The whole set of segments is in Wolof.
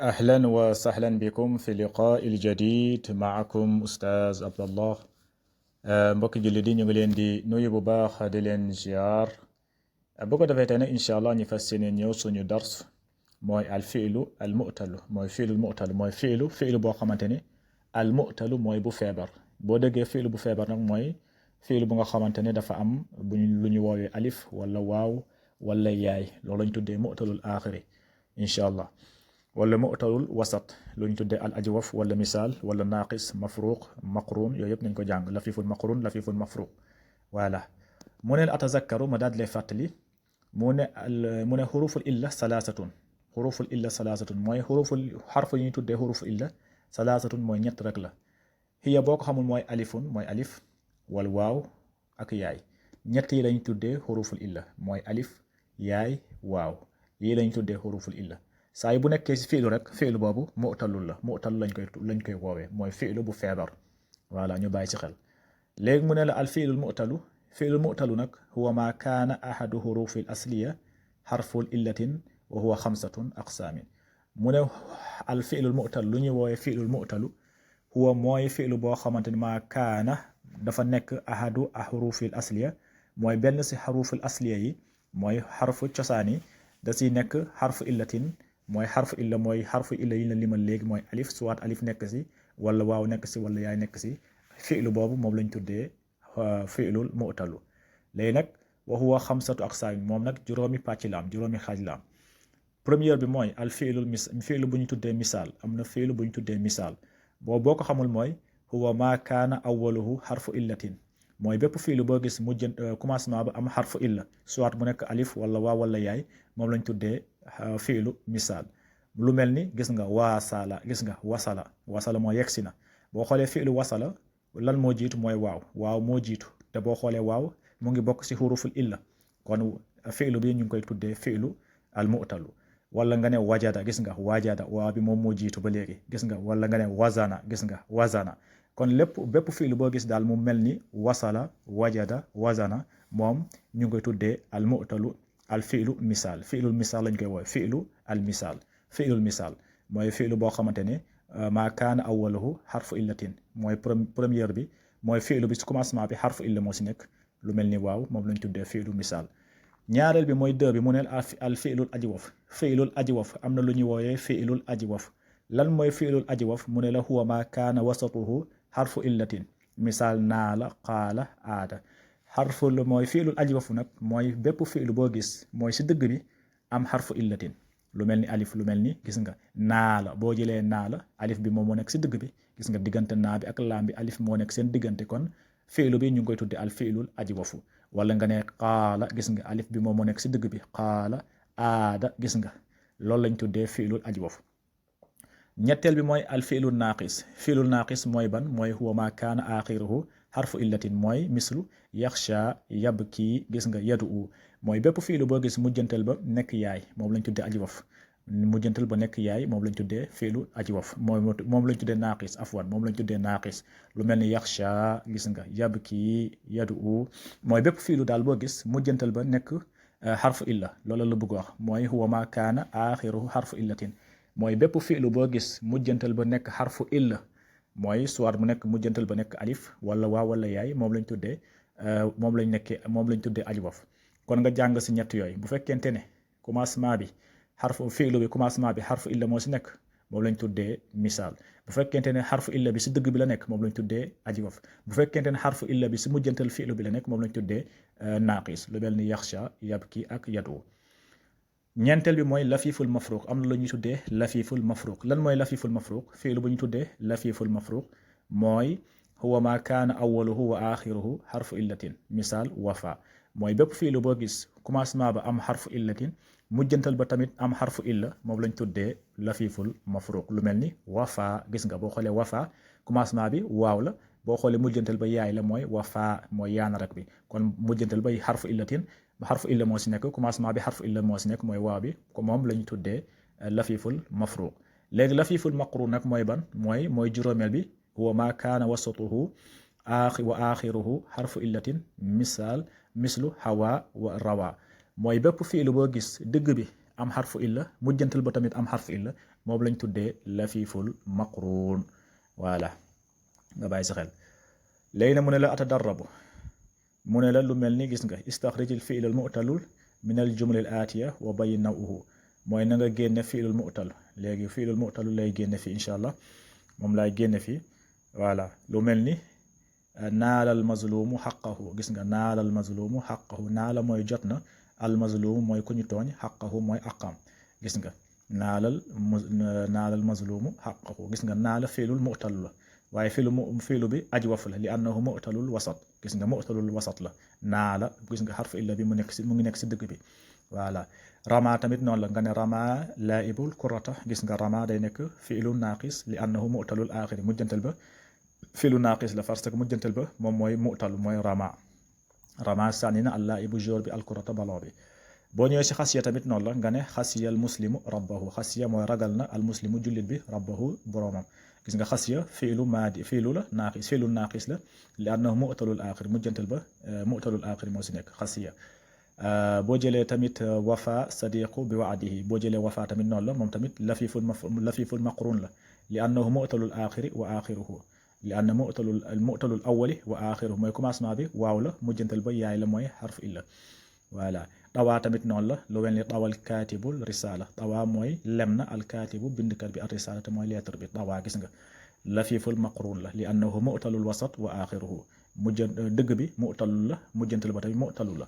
أهلا وسهلا بكم في اللقاء الجديد معكم أستاذ عبد الله. mbokki jullit yi ñu ngi leen di nuyu bu baax di leen ziar. bu ko defee tey nag incha allah ñu fas yéene ñëw suñu dars mooy al fiilu al mu'talu mooy fiilul mu'talu mooy fiilu boo xamante ni al mu'talu mooy bu feebar. boo déggee fiilu bu feebar nag mooy fiilu bu nga xamante ne dafa am lu ñu woowee alif wala waaw wala yaay loolu lañ tuddee mu'talul aaxiri incha allah. wala mu'talul wasat lu ñu tuddee al ajwaf wala misaal wala naaqis mafruq maqrun yooyu yëpp nañ ko jàng lafiful maqrun lafiful mafruq voilà. mu ne atazakkaru ma daal di lay fàttali mu ne xuruful illa salaasatun xuruful illa salaasatun mooy xarfu yi ñuy tuddee xuruful illa salaasatun mooy ñett rek la. hiya boo ko xamul mooy alifun mooy alif wal waaw ak yaay ñett yi lañ tuddee xuruful illa mooy alif yaay waaw yi lañ tuddee xuruful illa. saa yi bu nekkee si fiilu rek fiilu boobu mu'talul la mu'tal lañ koy woowee mooy fiilu bu feebar voilà ñu bàyyi ci xel. léegi mu ne la al fiilul mu'talu nag huwa ma kaana ahadu hurufi al asliya xarful illatin wa huwa xamsatun aqsaamin. mu ne al fiilul mu'talu lu ñuy woowee fiilul mu'talu huwa mooy fiilu boo xamante ni ma kaana dafa nekk ahadu hurufil asliya mooy benn si xarufil asliya yi mooy xarfu cosaan yi da si nekk xarfu illatin mooy xarfu illa yi la limal léegi mooy alif soit alif nekk si wala waaw nekk si wala yaay nekk si fiilu boobu moom lañ tuddee fiilul mu'talu. léegi nag wa huwa xamsatu aqsaam moom nag juróomi pàcc la am juróomi xaaj la am. première bi mooy al fiilu bu ñu tuddee misaal am na fiilu bu ñu tuddee misaal boo ko xamul mooy huwa ma kaana awwaluhu xarfu illatin mooy bépp fiilu boo gis commencement ba am xarfu illa soit mu nekk alif wala waaw wala yaay moom lañ tuddee fiilu misaal. lu mel ni gis nga wasala moo yegsi na boo xoolee fiilu wasala lan moo jiitu mooy waaw moo jiitu te boo xoolee waaw mu ngi bokk ci xuruful illa kon fiilu bi ñu ngi koy tuddee fiilu al mu'talu. wala nga ne wajada gis nga waaw bi moom moo jiitu ba léegi gis nga wala nga ne wazana kon bépp fiilu boo gis daal mu mel ni wasala wajada wazana moom ñu ngi koy tuddee al mu'talu al fiilu misaal lañ koy woowe fiilul misaal mooy fiilu boo xamante ne maa kaana awwaluhu xarfu illatin mooy première bi mooy fiilu bi ci commencement bi xarfu illa moo si nekk lu mel ni waaw moom lañ tuddee fiilu misaal. ñaareel bi mooy deux bi mu ne al fiilul ajwaf am na lu ñuy wooyee fiilul ajwaf. lan mooy fiilul ajwaf mu ne la huwa maa kaana wasatuhu xarfu illatin misaal naala qaala aada mooy fiilul ajwaf nag mooy bépp fiilu boo gis mooy si dëgg bi am xarfu illatin lu mel ni alif lu mel ni gis nga naala boo jëlee naala alif bi moom moo nekk si dëgg bi gis nga diggante naa bi ak laam bi alif moo nekk seen diggante kon fiilu bi ñu ngi koy tudde al fiilul ajwafu. wala nga ne qaala gis nga alif bi moom moo nekk si dëgg bi qaala aada gis nga loolu lañ tuddee fiilul ajwaf. ñetteel bi mooy al fiilul naaqis mooy ban mooy huwa ma kaana axiruhu xarfu illatin mooy mislu yaxsha yabki gis nga yadu mooy bépp fiilu boo gis mujjantal ba nekk yaay moom lañ tuddee ajwaf mujjantal ba nekk yaay moom lañ tuddee fiilu ajwaf moom lañ tuddee naaqis afwan moom lañ tuddee naaqis lu mel ni yaxsha gis nga yabki yadu mooy bépp fiilu daal boo gis mujjantal ba nekk xarfu illa loolu la bëgg wax mooy huwa ma kaana axiruhu xarfu illatin mooy bépp fiilu boo gis mujjantal ba nekk xarfu illa mooy soit mu nekk mujjantal ba nekk alif wala waaw wala yaay moom lañ tuddee ajwaf. kon nga jàng si ñett yooyu bu fekkente ne commencement bi fiilu bi commencement bi xarfu illa moo si nekk moom lañ tuddee misaal. bu fekkente ne xarfu illa bi si dëgg bi la nekk moom lañ tuddee ajwaf. bu fekkente ne xarfu illa bi si mujjantal fiilu bi la nekk moom lañ tuddee naaqis lu mel ni yaxsha yabki ak yadu. ñeenteel bi mooy lafiful mafruq am na lu ñuy tuddee lafiful mafruq. lan mooy lafiful mafruq fiilu bu ñu tuddee lafiful mafruq mooy huwa ma kaana awwaluhu wa axiruhu xarfu illatin misaal wafa mooy bépp fiilu boo gis commencement ba am xarfu illatin mujjantal ba tamit am xarfu illa moom lañ tuddee lafiful mafruq lu mel ni wafa gis nga boo xoolee wafa commencement bi waaw la boo xoolee mujjantal ba yaay la mooy wafa mooy yaana rek bi kon mujjantal bay xarfu illatin xarfu illa moo si nekk commencement bi xarfu illa moo si nekk mooy waaw bi ko moom la ñu tuddee lafiful mafruq. léegi lafiful maqrun nag mooy ban mooy juróomeel bi huwa ma kaana wasatuhu wa axiruhu xarfu illatin misaal mislu hawa wa rawa mooy bépp fiilu boo gis dëgg bi am xarfu illa mujjantal ba tamit am xarfu illa moom lañ tuddee lafiful maqruun voilà nga bàyyi sa xel léegi na mu ne la atadarrabu mu ne la lu mel ni gis nga istaxrijil fiilal mu'talul min al jumlil aatiya wa bayyin naw'uhu mooy na nga génne fiilul mu'tal léegi fiilul mu'talu lay génne fii incha allah moom laay génne fii voilà lu mel ni naalal mazlumu xaqahu gis nga naalal mazlumu xaqahu naala mooy jot na al mazlumu mooy ku ñu tooñ xaqahu mooy aqam gis nga naalal mazlumu xaqahu gis nga naala fiilul mu'tal la waaye fiilu bi ajwaf la li annahu mu'talul wasat gis nga mu'talul wasat la naala gis nga xarfu illa bi mu ngi nekk si dëgg bi voilà rama tamit noonu la nga ne rama laaibul kurata gis nga rama day nekk fiilu naaqis li annahu mu'talul aaxiri mujjantal ba fiilu naaqis la parce que mujjantal ba moom mooy mu'tal mooy rama sànni na al laaibu jour bi al kurata ballon bi boo ñëwee si xasiya tamit noonu la nga ne xasiya al muslimu rabbahu xasiya mooy ragal na al muslimu jullit bi rabbahu boromam gis nga xasiya fiilu maadi fiilu la naaqis fiilu naaqis la li annahu mu'talul aaxir mujjantal ba mu'talul aaxir moo si nekk xasiya boo jëlee tamit wafa sadiqu bi waadihi boo jëlee wafa tamit noonu la moom tamit lafiful maqrun la li annahu mu'talul aaxiri wa aaxiruhu li anna mu'talul awwali wa aaxiruhu mooy commencement bi waaw la mujjantal ba yaay la mooy xarfu illa voilà tawaa tamit noonu la lu wel ni tawal kaatibul risaala tawaa mooy lem na al kaatibu bindkat bi ar risaala te mooy lettre bi tawaa gis nga lafiful maqrun la li annahu mu'talul wasat wa axiruhu dëgg bi mu'talul la mujjantal ba tamit mu'talul la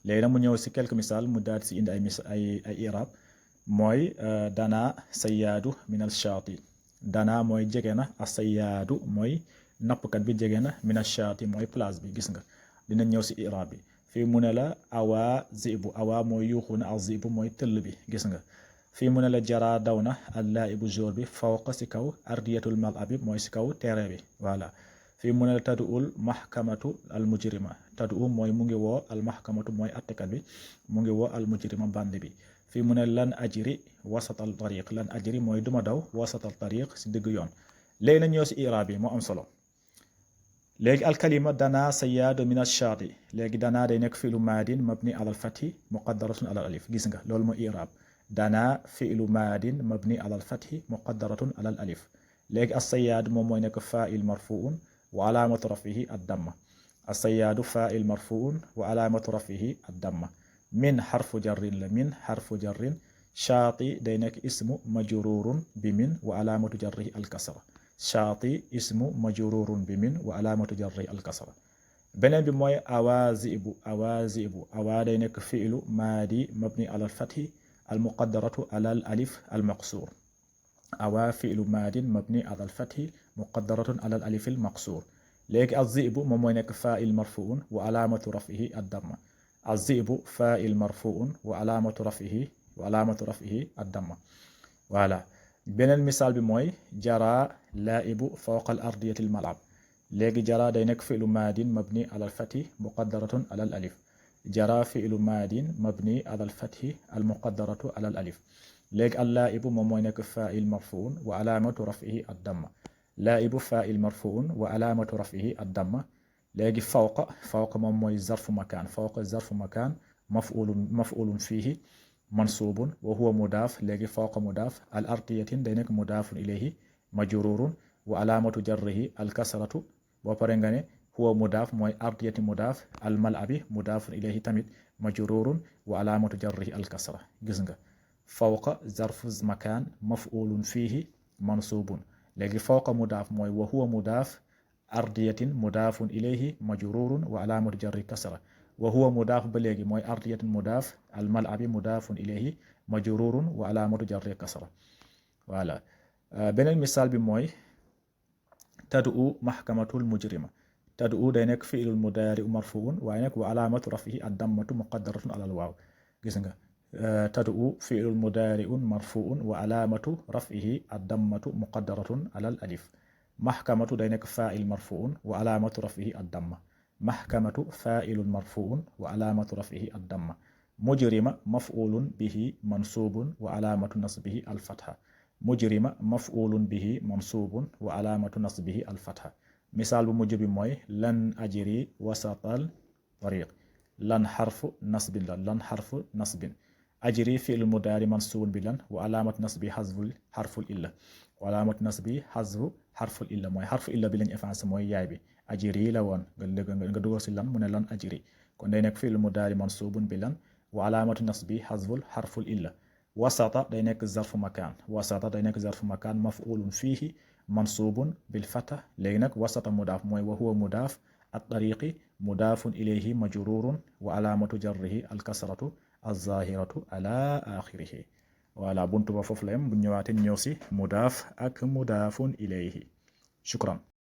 léegi nag mu ñëw si quelques misaal mu daal si indi ay irab mooy dana sayyaadu min al shaati dana mooy jege na a sayyaadu mooy nappkat bi jege na min al shaati mooy place bi gis nga dina ñëw si irab bi fii mu ne la awaa zibu awaa mooy yuuxu na ak zibu mooy tëll bi gis nga fii mu ne la jaraa daw na al laa'ibu jour bi fawqa si kaw ardiyatul mal'abi mooy si kaw terrain bi voilà fii mu ne la tadu'ul mahkamatu al mujrima tadu mooy mu ngi woo al mahkamatu mooy attekat bi mu ngi woo al mujrima band bi fii mu ne lan ajri wasatal tariq lan ajri mooy duma daw wasatal tariq si digg yoon léegi na ñëw si iraab bi moo am solo léegi alkalima dana sayyaadu min ash-shaati léegi dana day nekk fiilu maadin mabni alal fathi muqaddaratun alal alif gis nga loolu mooy iraab dana fiilu maadin mabni alal fathi muqaddaratun alal alif léegi as-sayyaad moom mooy nekk faa'il marfuun wa alaamatu rafihi ad-damma as-sayyaadu faa'il marfuun wa alaamatu rafihi ad-damma min xarfu jarrin la min xarfu jarrin shaati day nekk ismu majruurun bi min wa alaamatu jarrihi al-kasra shaati ismu majrurun bi min wa alaamatu jarri al kasra beneen bi mooy awaazibu awaa day nekk fiilu maadi mabni ala al fathi al muqaddaratu ala al alif al maqsuur awaa fiilu maadin mabni ala al fathi muqaddaratun ala al alif al maqsuur léegi azibu moom mooy nekk faa'il marfuun wa alaamatu rafihi ad damma azibu faa'il marfuun wa alaamatu rafihi ad damma voilà beneen misaal bi mooy jaraa laa'ibu fawqa al ardiyati al mal'ab léegi jaraa day nekk fi'lu maadin mabni ala al fathi muqaddaratun ala al alif jaraa fi'lu maadin mabni ala al fathi al muqaddaratu ala al alif léegi al laa'ibu moom mooy nekk faa'il marfuun wa alaamatu raf'ihi ad damma laa'ibu faa'il marfuun wa alaamatu raf'ihi ad damma léegi fawqa moom mooy zarfu makaan fawqa zarfu makaan maf'ulun fiihi mansuubun wa huwa mudaaf léegi fawqa mudaaf al ardiyatin day nekk mudaafun ilayhi majruurun wa alaamatu jarrihi al kasratu boo pare nga ne huwa mudaaf mooy ardiyati mudaaf al mal'abi mudaafun ilayhi tamit majruurun wa alaamatu jarrihi al kasra gis nga fawqa zarfu makaan maf'ulun fiihi mansuubun léegi fawqa mudaaf mooy wa huwa mudaaf ardiyatin mudaafun ilayhi majruurun wa alaamatu jarri kasra wa huwa mudaaf ba léegi mooy ardiyatin mudaaf al mal'abi mudaafun ilayhi majruurun wa alaamatu jarri kasra voilà beneen misaal bi mooy tad'u mahkamatul mujrima tad'u day nekk fi'lul mudaari marfuun waaye nag wa alaamatu rafihi ad-dammatu muqaddaratun alal waaw gis nga tad'u fi'lul mudaari marfuun wa alaamatu rafihi ad-dammatu muqaddaratun alal alif mahkamatu day nekk faa'il marfuun wa alaamatu rafihi ad-damma mahkamatu faa'ilun marfuun wa alaamatu rafihi ad-damma mujrima maf'ulun bihi mansuubun wa alaamatu nasbihi al-fatha mujrima maf'ulun bihi mansuubun wa alaamatu nasbihi al-fatha misaal bu mujj bi mooy lan ajri wasatal tariq lan xarfu nasbin la lan xarfu nasbin ajri fi'l mudari mansubun bilan wa alamat nasbi hazful harful illa wa alamat nasbi hazfu harful illa mooy harfu illa bi lañ effacé mooy yaay bi ajri la woon nga dugal si lan mu ne lan ajri kon day nekk fi'l mudari mansubun bilan wa alamatu nasbi hazful harful illa wasata day nekk zarfu makaan wasata day nekk zarfu makaan maf'ulun fihi mansubun bil fata léegi nag wasata mudaaf mooy wa huwa mudaaf at-tariqi mudaafun ilayhi majrurun wa alamatu jarrihi al-kasratu az-zahiratu ala akhirih wala buntu ba foofu la yam bu ñëwaatee ñëw si mudaaf ak mudaafun ilayhi shukran